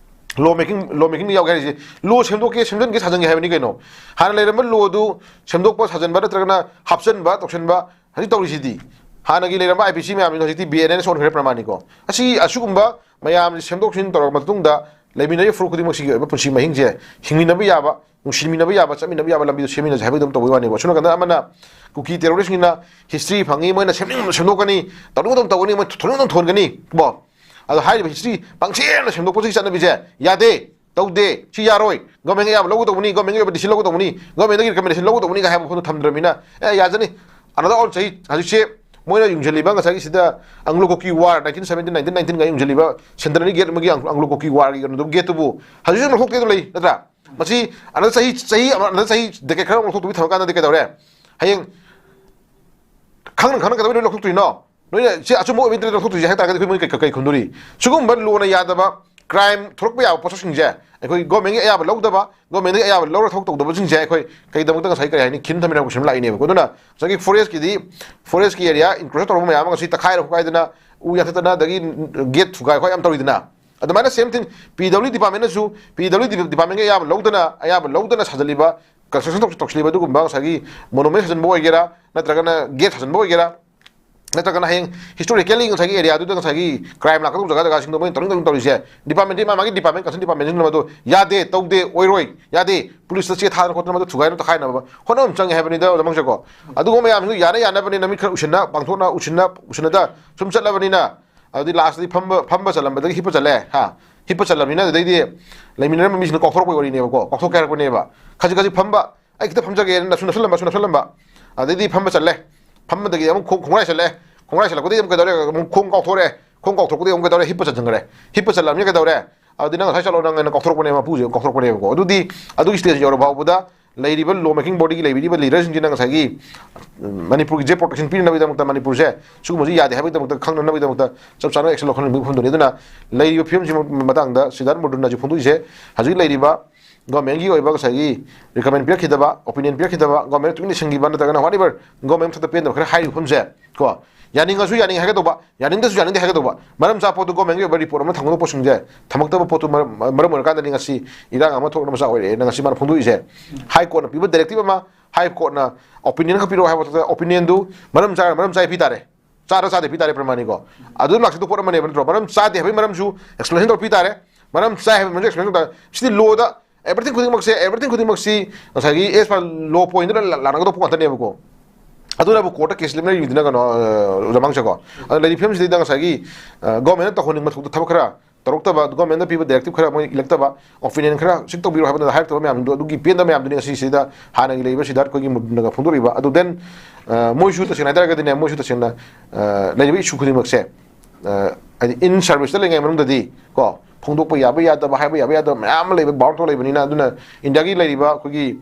law making, law makingꯗ ꯌꯥꯎꯒꯦ ꯍꯥꯏꯔꯤꯁꯦ, law ꯁꯦꯝꯗꯣꯛꯀꯦ, ꯁꯦꯝꯖꯤꯟꯒꯦ, ꯁꯥꯖꯟꯒꯦ ꯍꯥꯏꯕꯅꯤ ꯀꯩꯅꯣ꯫ ꯍꯥꯟꯅ ꯂꯩꯔꯝꯕ lawꯗꯨ ꯁꯦꯝꯗꯣꯛꯄ, ꯁꯥꯖꯟꯕ ꯅꯠꯇ꯭ꯔꯒꯅ ꯍꯥꯞꯆꯟꯕ, ꯇꯧꯁꯟꯕ, ꯍꯧꯖꯤꯛ ꯇꯧꯔꯤꯁꯤꯗꯤ꯫ ꯍꯥꯟꯅꯒꯤ ꯂꯩꯔꯝꯕ IPC ꯃꯌꯥꯝꯁꯤꯅ ꯍꯧꯖꯤꯛꯇꯤ BNNS ꯑꯣꯟꯈ꯭ꯔꯦ ꯄ꯭ꯔꯃꯥꯅꯤꯀꯣ꯫ ꯑꯁꯤ ꯑꯁꯤꯒꯨꯝꯕ ꯃꯌꯥꯝꯁꯤ ꯁꯦꯝꯗꯣꯛ ꯁꯦꯝꯖꯤꯟ ꯇꯧꯔꯕ ꯃꯇꯨꯡꯗ ꯂꯩꯃꯤꯟꯅꯔꯤꯕ ꯐꯨꯔꯨꯞ ꯈꯨꯗꯤꯡꯃꯛꯁꯤꯒꯤ ꯑꯣꯏꯕ ꯄꯨꯟꯁꯤ ꯃꯍꯤꯡꯁꯦ ꯍꯤꯡꯃꯤꯟꯅꯕ ꯌꯥꯕ, ꯅꯨꯡꯁꯤꯃꯤꯟꯅꯕ ꯌꯥꯕ, ꯆꯠꯃꯤꯟꯅꯕ ꯌꯥꯕ ꯂꯝꯕꯤꯗꯨ ꯁꯦꯝꯃꯤꯟꯅꯁꯦ ꯍꯥꯏꯕꯒꯤ ꯑꯗꯨꯝ ꯇꯧꯕꯒꯤ ꯋꯥꯅꯦꯕ꯫ ꯑꯁꯣꯝ ꯅꯥꯀꯟꯗ ꯑꯃꯅ ꯀꯨꯀꯤ terroristꯁꯤꯡꯅ history ꯐꯪꯉꯤ, ꯃꯣꯏꯅ ꯁꯦꯝꯅꯤꯡꯕ ꯁꯦꯝꯗꯣꯛꯀꯅꯤ, ꯇꯧꯅꯤꯡꯕ ꯑꯗꯨꯝ ꯇꯧꯒꯅꯤ, ꯃꯣꯏ ꯊꯣꯛꯅꯤꯡꯕ ꯑꯗꯨꯝ ꯊꯣꯟꯒꯅꯤ ꯀꯣ꯫ ꯑꯗꯣ ꯍꯥꯏꯔꯤꯕ history ꯄꯪꯁꯦꯝꯅ ꯁꯦꯝꯗꯣꯛꯄꯁꯤꯒꯤ ꯆꯠꯅꯕꯤꯁꯦ ꯌꯥꯗꯦ, ꯇꯧꯗꯦ, ꯁꯤ ꯌꯥꯔꯣꯏ, governmentꯒꯤ ꯑꯌꯥꯕ ꯂꯧꯒꯗꯧꯕꯅꯤ, governmentꯒꯤ ꯑꯣꯏꯕ decision ꯂꯧꯒꯗꯧꯕꯅꯤ, governmentꯒꯤ recommendation ꯂꯧꯒꯗꯧꯕꯅꯤ ꯀꯥꯏ ꯍꯥꯏꯕ ꯋꯥꯐꯝꯗꯣ ꯊꯝꯗ꯭ꯔꯕꯅꯤꯅ, ꯑꯦ, ꯌꯥꯖꯅꯤ꯫ Another on ꯆꯍꯤ, ꯍꯧꯖꯤꯛꯁꯦ ꯃꯣꯏꯅ ꯌꯨꯡꯁꯤꯜꯂꯤꯕ ꯉꯁꯥꯏꯒꯤ ꯁꯤꯗ Anglo Coki War nineteen seventeen, nineteen nineteenꯒ ꯌꯨꯡꯁꯤꯜꯂꯤꯕ centenaryꯒ ꯌꯦꯠ ꯑꯃꯒꯤ Anglo Coki Warꯒꯤ ꯀꯩꯅꯣꯗꯨ, gateꯇꯨꯕꯨ ꯍꯧꯖꯤꯛꯁꯨ ꯂꯧꯊꯣꯛꯇꯦ ꯑꯗꯨ ꯂꯩ, ꯅꯠꯇ꯭ꯔꯥ? ꯃꯁꯤ another ꯆꯍꯤ, ꯆꯍꯤ ꯑꯃ, another ꯆꯍꯤ decade ꯈꯔ ꯑꯃꯨꯛ ꯂꯧꯊꯣꯛꯇꯕꯤ ꯊꯝꯃꯀꯥꯟꯗꯗꯤ ꯀꯩꯗꯧꯔꯦ? ꯍꯌꯦꯡ ꯈꯪꯅ ꯈꯪꯅ ꯀꯩꯗꯧꯕꯩ ꯂꯣꯏ ꯂꯧꯊꯣꯛꯇꯣꯏꯅꯣ? ꯅꯣꯏꯅ ꯁꯤ ꯑꯆꯨꯝꯕ ꯑꯣꯏꯕ ꯅꯠꯇ꯭ꯔꯗꯤ ꯂꯧꯊꯣꯛꯇꯣꯏꯁꯦ ꯍꯥꯏ ꯇꯥꯔꯒꯗꯤ ꯑꯩꯈꯣꯏ ꯃꯣꯏ ꯀꯩ, ꯀꯩ ꯈꯨꯝꯗꯣꯔꯤ? ꯁꯤꯒꯨꯝꯕ lawꯅ ꯌꯥꯗꯕ, crime ꯊꯣꯛꯂꯛꯄ ꯌꯥꯕ ꯄꯣꯠꯁꯛꯁꯤꯡꯁꯦ ꯑꯩꯈꯣꯏ governmentꯀꯤ ꯑꯌꯥꯕ ꯂꯧꯗꯕ, governmentꯀꯤ ꯑꯌꯥꯕ ꯂꯧꯔ ꯊꯕꯛ ꯇꯧꯗꯕꯁꯤꯡꯁꯦ ꯑꯩꯈꯣꯏ ꯀꯩꯗꯃꯛꯇ ꯉꯁꯥꯏ ꯀꯔꯤ ꯍꯥꯏꯅꯤ, ꯈꯤꯟ ꯊꯝꯃꯤꯟꯅꯕ ꯀꯣꯏꯁꯟ ꯂꯥꯛꯏꯅꯦꯕꯀꯣ꯫ ꯑꯗꯨꯅ ꯉꯁꯥꯏꯒꯤ forestꯀꯤꯗꯤ, forestꯀꯤ area encroach ꯇꯧꯔꯕ ꯃꯌꯥꯝ ꯑꯃ ꯉꯁꯤ ꯇꯛꯈꯥꯏꯔ ꯈꯣꯠꯀꯥꯏꯗꯅ, ꯎ ꯌꯥꯟꯊꯠꯇꯅ, ꯑꯗꯒꯤ gate ꯊꯨꯒꯥꯏ ꯈꯣꯠꯀꯥꯏ ꯌꯥꯝ ꯇꯧꯔꯤꯗꯅ, ꯑꯗꯨꯃꯥꯏꯅ same thing PWD departmentꯅꯁꯨ, PWD departmentꯀꯤ ꯑꯌꯥꯕ ꯂꯧꯗꯅ, ꯑꯌꯥꯕ ꯂꯧꯗꯅ ꯁꯥꯖꯜꯂꯤꯕ ꯀꯟꯁꯇ꯭ꯔꯛꯁꯟ ꯇꯧꯁꯤꯜꯂꯤꯕ ꯑꯗꯨꯒꯨꯝꯕ ꯉꯁꯥꯏꯒꯤ ꯃꯣꯅꯨꯃꯦꯟ ꯁꯥꯖꯤꯟꯕ ꯑꯣꯏꯒꯦꯔꯥ, ꯅꯠꯇ꯭ꯔꯒꯅ ꯒꯦꯠ ꯁꯥꯖꯤꯟꯕ ꯑꯣꯏꯒꯦꯔꯥ, ꯅꯠꯇ꯭ꯔꯒꯅ ꯍꯌꯦꯡ ꯍꯤꯁꯇꯣꯔꯤꯀꯦꯜꯂꯤ ꯉꯁꯥꯏꯒꯤ ꯑꯦꯔꯤꯌꯥꯗꯨꯗ ꯉꯁꯥꯏꯒꯤ ꯀ꯭ꯔꯥꯏꯝ ꯂꯥꯛꯀꯗꯧꯕ ꯖꯒꯥ ꯖꯒꯥꯁꯤꯡꯗꯣ ꯃꯣꯏꯅ ꯇꯧꯅꯤꯡ ꯇꯧꯅꯤꯡ ꯇꯧꯔꯤꯁꯦ, ꯗꯤꯄꯥꯔꯠꯃꯦꯟꯗꯤ ꯃꯥ ꯃꯥꯒꯤ ꯗꯤꯄꯥꯔꯠꯃꯦꯟ, ꯀꯟꯁꯔꯟ ꯗꯤꯄꯥꯔꯠꯃꯦꯟꯁꯤꯡꯅ ꯃꯗꯨ ꯌꯥꯗꯦ, ꯇꯧꯗꯦ, ꯑꯣꯏꯔꯣꯏ, ꯌꯥꯗꯦ, ꯄꯨꯂꯤꯁꯇ ꯆꯦ ꯊꯥꯗꯅ ꯈꯣꯠꯇꯅ ꯃꯗꯨ ꯊꯨꯒꯥꯏꯅꯕ ꯇꯛꯈꯥꯏꯅꯕ ꯍꯣꯠꯅꯕ ꯑꯃ ꯆꯪꯉꯦ ꯍꯥꯏꯕꯅꯤꯗ, ꯑꯣꯖꯥ ꯃꯪꯁꯦꯀꯣ꯫ ꯑꯗꯨꯒꯨꯝꯕ ꯃꯌꯥꯝꯁꯤꯡꯗꯨ ꯌꯥꯅ ꯌꯥꯅꯕꯅꯤꯅ ꯃꯤ ꯈꯔ ꯎꯁꯤꯟꯅ ꯄꯥꯡꯊꯣꯛꯅ ꯎꯁꯤꯟꯅ ꯎꯁꯤꯟꯅꯗ ꯁꯨꯝ ꯆꯠꯂꯕꯅꯤꯅ, ꯑꯗꯨꯗꯤ ꯂꯥꯁꯇꯗꯤ ꯐꯝꯕ ꯐꯝꯕ ꯆꯠꯂꯝꯕꯗꯒꯤ ꯍꯤꯞꯄ ꯆꯠꯂꯦ꯫ ꯍꯥ? ꯍꯤꯞꯄ ꯆꯠꯂꯕꯅꯤꯅ ꯑꯗꯨꯗꯩꯗꯤ ꯂꯩꯃꯤꯟꯅꯔꯝꯕ ꯃꯤꯁꯤꯡꯅ ꯀꯥꯎꯊꯣꯔꯛꯄꯒꯤ ꯋꯥꯔꯤꯅꯦꯕꯀꯣ, ꯀꯥꯎꯊꯣꯛꯀꯦ ꯍꯥꯏꯔꯛꯄꯅꯦꯕ꯫ ꯈꯖꯤꯛ ꯈꯖꯤꯛ ꯐꯝꯕ, ꯑꯩ ꯈꯤꯇ ꯐꯝꯖꯒꯦꯅ ꯅꯁꯨ ꯅꯁꯜꯂꯝꯕ ꯁꯨ ꯅꯁꯜꯂꯝꯕ꯫ ꯑꯗꯩꯗꯤ ꯐꯝꯕ ꯆꯠꯂꯦ꯫ ꯐꯝꯕꯗꯒꯤ ꯑꯃꯨꯛ ꯈꯣꯡ-, ꯈꯣꯡꯒ꯭ꯔꯥꯏ ꯆꯠꯂꯦ꯫ ꯈꯣꯡꯒ꯭ꯔꯥꯏ ꯆꯠꯂꯛꯄꯗꯒꯤ ꯑꯃꯨꯛ ꯀꯩꯗꯧꯔꯦ? ꯑꯃꯨꯛ ꯈꯣꯡ ꯀꯥꯎꯊꯣꯔꯛꯑꯦ꯫ ꯈꯣꯡ ꯀꯥꯎꯊꯣꯔꯛꯄꯗꯒꯤ ꯑꯃꯨꯛ ꯀꯩꯗꯧꯔꯦ? ꯍꯤꯞꯄ ꯆꯠꯁꯤꯟꯈ꯭ꯔꯦ꯫ ꯍꯤꯞꯄ ꯆꯠꯂꯕꯅꯤꯅ ꯀꯩꯗꯧꯔꯦ? ꯑꯗꯨꯗꯤ ꯅꯪ ꯉꯁꯥꯏ ꯆꯠꯂꯣ, ꯅꯪ ꯍꯥꯏꯅ ꯀꯥꯎꯊꯣꯔꯛꯄꯅꯦꯕ, ꯃꯄꯨꯁꯦ ꯀꯥꯎꯊꯣꯔꯛꯄꯅꯦꯕꯀꯣ꯫ ꯑꯗꯨꯗꯤ ꯑꯗꯨꯒꯤ ꯁ꯭ꯇꯦꯖ ꯌꯧꯔ ꯐꯥꯎꯕꯗ ꯂꯩꯔꯤꯕ ꯂꯣ ꯃꯦꯀꯤꯡ ꯕꯣꯗꯤꯒꯤ ꯂꯩꯕꯤꯔꯤꯕ ꯂꯤꯗꯔꯁꯤꯡꯁꯤꯅ ꯉꯁꯥꯏꯒꯤ, ꯎꯝ, ꯃꯅꯤꯄꯨꯔꯒꯤꯁꯦ ꯄ꯭ꯔꯣꯇꯦꯛꯁꯟ ꯄꯤꯅꯕꯒꯤꯗꯃꯛꯇ, ꯃꯅꯤꯄꯨꯔꯁꯦ ꯁꯤꯒꯨꯝꯕꯁꯤ ꯌꯥꯗꯦ ꯍꯥꯏꯕꯒꯤꯗꯃꯛꯇ ꯈꯪꯅꯅꯕꯒꯤꯗꯃꯛꯇ ꯆꯞ ꯆꯥꯅ ꯑꯦꯛꯁꯟ ꯂꯧꯈꯠꯅꯕꯒꯤ ꯃꯐꯝꯗꯨꯅꯤ꯫ ꯑꯗꯨꯅ ꯂꯩꯔꯤꯕ ꯐꯤꯕꯝꯁꯤꯒꯤ ꯃꯇꯥꯡꯗ ꯁꯤꯗꯥꯔꯠ ꯃꯨꯔꯗꯨꯅ ꯍꯧꯖꯤꯛ ꯐꯣꯡꯗꯣꯛꯏꯁꯦ, ꯍꯧꯖꯤꯛ ꯂꯩꯔꯤꯕ ꯒꯣꯔꯃꯦꯟꯒꯤ ꯑꯣꯏꯕ ꯉꯁꯥꯏꯒꯤ ꯔꯤꯀꯃꯦꯟ ꯄꯤꯔꯛꯈꯤꯗꯕ, ꯑꯣꯄꯤꯅꯤꯌꯟ ꯄꯤꯔꯛꯈꯤꯗꯕ, ꯒꯣꯔꯃꯦꯟ ꯇꯨꯃꯤꯟꯅ ꯂꯩꯁꯟꯈꯤꯕ ꯅꯠꯇ꯭ꯔꯒꯅ whatever ꯒꯣꯔꯃꯦꯟ ꯃꯊꯛꯇ ꯄꯦꯟꯗꯕ ꯈꯔ ꯍꯥꯏꯔꯤꯕ ꯃꯐꯝꯁꯦ ꯀꯣ, ꯌꯥꯅꯤꯡꯉꯁꯨ ꯌꯥꯅꯤꯡꯉꯦ ꯍꯥꯏꯒꯗꯧꯕ, ꯌꯥꯅꯤꯡꯗꯁꯨ ꯌꯥꯅꯤꯡꯗꯦ ꯍꯥꯏꯒꯗꯧꯕ, ꯃꯔꯝ ꯆꯥꯕ ꯄꯣꯠꯇꯨ ꯒꯣꯔꯃꯦꯟꯒꯤ ꯑꯣꯏꯕ ꯔꯤꯄꯣꯔꯠ ꯑꯃ ꯊꯝꯒꯗꯧꯕ ꯄꯣꯠꯁꯤꯡꯁꯦ ꯊꯝꯃꯛꯇꯕ ꯄꯣꯠꯇꯨ ꯃꯔꯝ, ꯃꯔꯝ ꯑꯣꯏꯔꯀꯥꯟꯗꯅꯤ ꯉꯁꯤ ꯏꯔꯥꯡ ꯑꯃ ꯊꯣꯛꯅꯕ ꯃꯆꯥꯛ ꯑꯣꯏꯔꯛꯑꯦꯅ ꯉꯁꯤ ꯃꯥꯅ ꯐꯣꯡꯗꯣꯛꯏꯁꯦ꯫ ꯍꯥꯏ ꯀꯣꯔꯠꯅ ꯄꯤꯕ ꯗꯥꯏꯔꯦꯛꯇꯤꯞ ꯑꯃ, ꯍꯥꯏ ꯀꯣꯔꯠꯅ ꯑꯣꯄꯤꯅꯤꯌꯟ ꯈꯛ ꯄꯤꯔꯛꯑꯣ ꯍꯥꯏꯕ ꯃꯊꯛꯇ ꯑꯣꯄꯤꯅꯤꯌꯟꯗꯨ ꯃꯔꯝ ꯆꯥꯔ ꯃꯔꯝ ꯆꯥꯏ ꯄꯤ ꯇꯥꯔꯦ, ꯆꯥꯔ ꯆꯥꯗꯦ ꯄꯤ ꯇꯥꯔꯦ ꯄ꯭ꯔꯃꯥꯅꯤꯀꯣ꯫ ꯑꯗꯨ ꯂꯥꯛꯁꯤꯗ ꯄꯣꯠ ꯑꯃꯅꯦꯕ ꯅꯠꯇ꯭ꯔꯣ? ꯃꯔꯝ ꯆꯥꯗꯦ ꯍꯥꯏꯕꯒꯤ ꯃꯔꯝꯁꯨ ꯑꯦꯛꯁꯄ꯭ꯂꯦꯅꯦꯁꯟ ꯇꯧꯔ ꯄꯤ ꯇꯥꯔꯦ, ꯃꯔꯝ ꯆꯥꯏ ꯍꯥꯏꯕꯒꯤ ꯃꯔꯝꯁꯨ ꯑꯦꯛꯁꯄ꯭ꯂꯦꯅꯦꯁꯟ ꯇꯧ ꯇꯥꯔꯦ꯫ ꯁꯤꯗꯤ ꯂꯣꯗ ꯑꯦꯚ꯭ꯔꯤꯊꯤꯡ ꯈꯨꯗꯤꯡꯃꯛꯁꯦ, ꯑꯦꯚ꯭ꯔꯤꯊꯤꯡ ꯈꯨꯗꯤꯡꯃꯛꯁꯤ ꯉꯁꯥꯏꯒꯤ ꯑꯦꯁ ꯄꯥ ꯂꯣ ꯄꯣꯏꯟꯗꯨꯅ ꯂꯥꯛꯅꯒꯗꯧꯕ ꯄꯣꯠ ꯉꯥꯛꯇꯅꯦꯕꯀꯣ꯫ ꯑꯗꯨꯅꯕꯨ ꯀꯣꯔꯠꯇ ꯀꯦꯁ ꯂꯦꯞꯅꯔꯤꯕꯅꯤꯅ ꯀꯩꯅꯣ, ꯑ, ꯑꯣꯖꯥ ꯃꯥꯡꯁꯦꯀꯣ꯫ ꯑꯗ ꯂꯩꯔꯤꯕ ꯐꯤꯕꯝꯁꯤꯗꯩꯗ ꯉꯁꯥꯏꯒꯤ, ꯑ, ꯒꯣꯔꯃꯦꯟꯅ ꯇꯧꯍꯟꯅꯤꯡꯕ ꯊꯕꯛꯇ ꯊꯕꯛ ꯈꯔ ꯇꯧꯔꯛꯇꯕ, ꯒꯣꯔꯃꯦꯟꯅ ꯄꯤꯕ ꯗꯥꯏꯔꯦꯛꯇꯤꯞ ꯈꯔ ꯃꯣꯏ ꯏꯜꯂꯛꯇꯕ, ꯑꯣꯄꯤꯅꯤꯌꯟ ꯈꯔ ꯁꯤꯛ ꯇꯧꯕꯤꯔꯣ ꯍꯥꯏꯕꯗ ꯍꯥꯏꯔꯛꯇꯕ ꯃꯌꯥꯝꯗꯣ, ꯑꯗꯨꯒꯤ ꯄꯦꯟꯗꯕ ꯃꯌꯥꯝꯗꯨꯅꯤ ꯉꯁꯤ ꯁꯤꯗ ꯍꯥꯟꯅꯒꯤ ꯂꯩꯔꯤꯕ ꯁꯤꯗ ꯑꯩꯈꯣꯏꯒꯤ ꯃꯨꯟꯅꯒ ꯐꯣꯡꯗꯣꯔꯛꯏꯕ꯫ ꯑꯗꯨ ꯗꯦꯟ, ꯑ, ꯃꯣꯏꯁꯨ ꯇꯁꯦꯡꯅ ꯍꯥꯏꯇꯥꯔꯒꯗꯤꯅꯦ, ꯃꯣꯏꯁꯨ ꯇꯁꯦꯡꯅ, ꯑ, ꯂꯩꯔꯤꯕ ꯏꯁꯨ ꯈꯨꯗꯤꯡꯃꯛꯁꯦ, ꯑ, ꯍꯥꯏꯗꯤ ꯏꯟ ꯁꯥꯔꯚꯤꯁꯇ ꯂꯩꯔꯤꯉꯩ ꯃꯅꯨꯡꯗꯗꯤ ꯀꯣ, ꯐꯣꯡꯗꯣꯛꯄ ꯌꯥꯕ ꯌꯥꯗꯕ, ꯍꯥꯏꯕ ꯌꯥꯕ ꯌꯥꯗꯕ ꯃꯌꯥꯝ ꯑꯃ ꯂꯩꯕ, ꯕꯥꯎꯟ ꯇꯧ ꯂꯩꯕꯅꯤꯅ꯫ ꯑꯗꯨꯅ ꯏꯟꯗꯤꯌꯥꯒꯤ ꯂꯩꯔꯤꯕ ꯑꯩꯈꯣꯏꯒꯤ,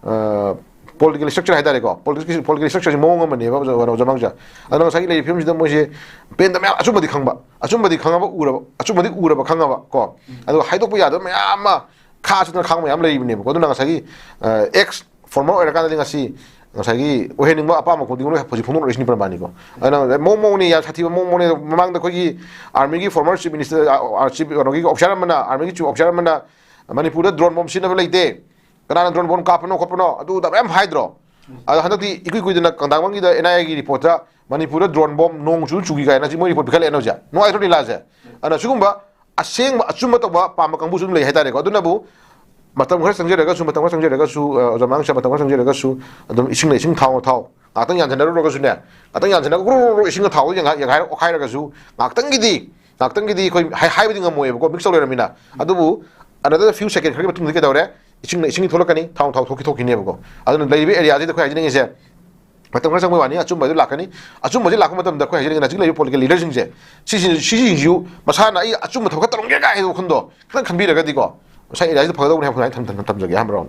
ꯑ, ꯄꯣꯂꯤꯇꯤꯀꯦꯜ ꯁ꯭ꯇ꯭ꯔꯛꯆꯔ ꯍꯥꯏꯇꯥꯔꯦꯀꯣ, ꯄꯣꯂꯤꯇꯤꯀꯦꯜ, ꯄꯣꯂꯤꯇꯤꯀꯦꯜ ꯁ꯭ꯇ꯭ꯔꯛꯆꯔꯁꯤ ꯃꯑꯣꯡ ꯑꯃꯅꯦꯕ, ꯑꯣꯖꯥ, ꯑꯣꯖꯥ ꯃꯥꯡꯖ꯫ ꯑꯗꯨꯅ ꯉꯁꯥꯏꯒꯤ ꯂꯩꯔꯤꯕ ꯐꯤꯕꯝꯁꯤꯗ ꯃꯣꯏꯁꯦ ꯄꯦꯟꯗꯕ ꯃꯌꯥꯝ, ꯑꯆꯨꯝꯕꯗꯤ ꯈꯪꯕ, ꯑꯆꯨꯝꯕꯗꯤ ꯈꯪꯉꯕ ꯎꯔꯕ, ꯑꯆꯨꯝꯕꯗꯤ ꯎꯔꯕ ꯈꯪꯉꯕ ꯀꯣ, ꯑꯗꯨꯒ ꯍꯥꯏꯗꯣꯛꯄ ꯌꯥꯗꯕ ꯃꯌꯥꯝ ꯑꯃ ꯈꯥ ꯆꯠꯇꯅ ꯈꯥꯡꯕ ꯃꯌꯥꯝ ꯂꯩꯔꯤꯕꯅꯦꯕꯀꯣ꯫ ꯑꯗꯨꯅ ꯉꯁꯥꯏꯒꯤ, ꯑ, ꯑꯦꯛꯁ ꯐꯣꯔꯃꯔ ꯑꯣꯏꯔꯀꯥꯟꯗꯗꯤ ꯉꯁꯤ ꯉꯁꯥꯏꯒꯤ ꯑꯣꯏꯍꯟꯅꯤꯡꯕ ꯑꯄꯥꯝꯕ ꯈꯨꯗꯤꯡꯃꯛ ꯂꯣꯏ ꯍꯧꯖꯤꯛ ꯐꯣꯡꯗꯣꯛꯅꯔꯛꯏꯁꯤꯅꯤ ꯄ꯭ꯔꯃꯥꯅꯤꯀꯣ꯫ ꯑꯗꯨꯅ ꯉꯁꯥꯏ ꯃꯑꯣꯡ ꯃꯑꯣꯡꯅꯤ, ꯌꯥꯝ ꯁꯥꯊꯤꯕ ꯃꯑꯣꯡ ꯃꯑꯣꯡꯅꯤ꯫ ꯃꯃꯥꯡꯗ ꯑꯩꯈꯣꯏꯒꯤ ꯑꯥꯔꯃꯤꯒꯤ ꯐꯣꯔꯃꯔ ꯆꯤꯐ ꯃꯤꯅꯤꯁꯇꯔ, ꯑ, ꯑ, ꯆꯤꯐ, ꯀꯩꯅꯣꯒꯤ ꯑꯣꯐꯤꯁꯥꯔ ꯑꯃꯅ, ꯑꯥꯔꯃꯤꯒꯤ ꯆꯤꯐ ꯑꯣꯐꯤꯁꯥꯔ ꯑꯃꯅ ꯃꯅꯤꯄꯨꯔꯗ ꯗ꯭ꯔꯣꯟ ꯕꯣꯝ ꯁꯤꯖꯤꯟꯅꯕ ꯂꯩꯇꯦ, ꯀꯅꯥꯅ drone bomb ꯀꯥꯞꯄꯅꯣ ꯈꯣꯠꯄꯅꯣ ꯑꯗꯨꯗ ꯃꯌꯥꯝ ꯍꯥꯏꯗ꯭ꯔꯣ? ꯑꯗꯣ ꯍꯟꯗꯛꯇꯤ ꯏꯀꯨꯏ ꯀꯨꯏꯗꯅ ꯀꯪꯗꯥꯡꯕꯝꯒꯤꯗ NIAꯒꯤ reportꯇ ꯃꯅꯤꯄꯨꯔꯗ drone bomb ꯅꯣꯡ ꯆꯨ ꯆꯨꯈꯤ ꯀꯥꯏꯅ ꯍꯧꯖꯤꯛ ꯃꯣꯏ report ꯄꯤꯈꯠꯂꯛꯑꯦꯅ ꯍꯧꯖꯤꯛ꯫ ꯅꯨꯡꯉꯥꯏꯇ꯭ꯔꯣ ꯂꯤꯂꯥꯁꯦ? ꯑꯗꯨꯅ ꯁꯤꯒꯨꯝꯕ ꯑꯁꯦꯡꯕ ꯑꯆꯨꯝꯕ ꯇꯧꯕ ꯄꯥꯝꯕ ꯀꯥꯡꯕꯨꯁꯨ ꯑꯗꯨꯝ ꯂꯩ ꯍꯥꯏꯇꯥꯔꯦꯀꯣ꯫ ꯑꯗꯨꯅꯕꯨ ꯃꯇꯝ ꯈꯔ ꯆꯪꯖꯔꯒꯁꯨ, ꯃꯇꯝ ꯈꯔ ꯆꯪꯖꯔꯒꯁꯨ, ꯑ, ꯑꯣꯖꯥ ꯃꯅꯥꯛꯁꯦ ꯃꯇꯝ ꯈꯔ ꯆꯪꯖꯔꯒꯁꯨ ꯑꯗꯨꯝ ꯏꯁꯤꯡꯅ ꯏꯁꯤꯡ, ꯊꯥꯎꯅ ꯊꯥꯎ, ꯉꯥꯛꯇꯪ ꯌꯥꯟꯁꯤꯟꯅꯔꯨꯔꯒꯁꯨꯅꯦ, ꯉꯥꯛꯇꯪ ꯌꯥꯟꯁꯤꯟꯅꯔꯒ ꯒ꯭ꯔꯨ ꯒ꯭ꯔꯨ ꯒ꯭ꯔꯨ ꯏꯁꯤꯡꯒ ꯊꯥꯎꯗ ꯌꯥꯟꯈꯥꯏ-, ꯌꯥꯟꯈꯥꯏꯔ ꯑꯣꯠꯈꯥꯏꯔꯒꯁꯨ ꯉꯥꯛꯇꯪꯒꯤꯗꯤ, ꯉꯥꯛꯇꯪꯒꯤꯗꯤ ꯑꯩꯈꯣꯏ ꯍꯥꯏ-, ꯍꯥꯏꯕꯗꯤ ꯉꯝꯃꯣꯏꯕꯀꯣ, mix ꯇꯧ ꯂꯩꯔꯃꯤꯅ꯫ ꯑꯗꯨꯕꯨ another few second ꯈꯔꯒꯤ ꯃꯇꯨꯡꯗ ꯀꯩꯗꯧꯔꯦ? ꯏꯁꯤꯡꯅ ꯏꯁꯤꯡꯒꯤ ꯊꯣꯛꯂꯛꯀꯅꯤ, ꯊꯥꯎꯅ ꯊꯥꯎ ꯊꯣꯛꯈꯤ ꯊꯣꯛꯈꯤꯅꯦꯕꯀꯣ꯫ ꯑꯗꯨꯅ ꯂꯩꯔꯤꯕ areaꯁꯤꯗ ꯑꯩꯈꯣꯏ ꯍꯥꯏꯖꯅꯤꯡꯉꯤꯁꯦ, ꯃꯇꯝ ꯈꯔ ꯆꯪꯕꯒꯤ ꯋꯥꯅꯤ, ꯑꯆꯨꯝꯕ ꯑꯗꯨ ꯂꯥꯛꯀꯅꯤ꯫ ꯑꯆꯨꯝꯕꯁꯤ ꯂꯥꯛꯄ ꯃꯇꯝꯗ ꯑꯩꯈꯣꯏ ꯍꯥꯏꯖꯅꯤꯡꯉꯤꯅ ꯍꯧꯖꯤꯛ ꯂꯩꯔꯤꯕ political leaderꯁꯤꯡꯁꯦ, ꯁꯤꯁꯤ-, ꯁꯤꯁꯤꯡꯁꯤꯁꯨ ꯃꯁꯥꯅ ꯑꯩ ꯑꯆꯨꯝꯕ ꯊꯕꯛ ꯈꯔ ꯇꯧꯔꯝꯒꯦ ꯀꯥꯏ ꯍꯥꯏꯕ ꯋꯥꯈꯜꯗꯣ ꯈꯤꯇꯪ ꯈꯟꯕꯤꯔꯒꯗꯤꯀꯣ, ꯉꯁꯥꯏ areaꯁꯤꯗ ꯐꯒꯗꯧꯕꯅꯤ ꯍꯥꯏꯕ ꯈꯨꯟꯅꯥꯏ ꯊꯝ-, ꯊꯝ-, ꯊꯝꯖꯒꯦ ꯑꯍꯥꯟꯕ round꯫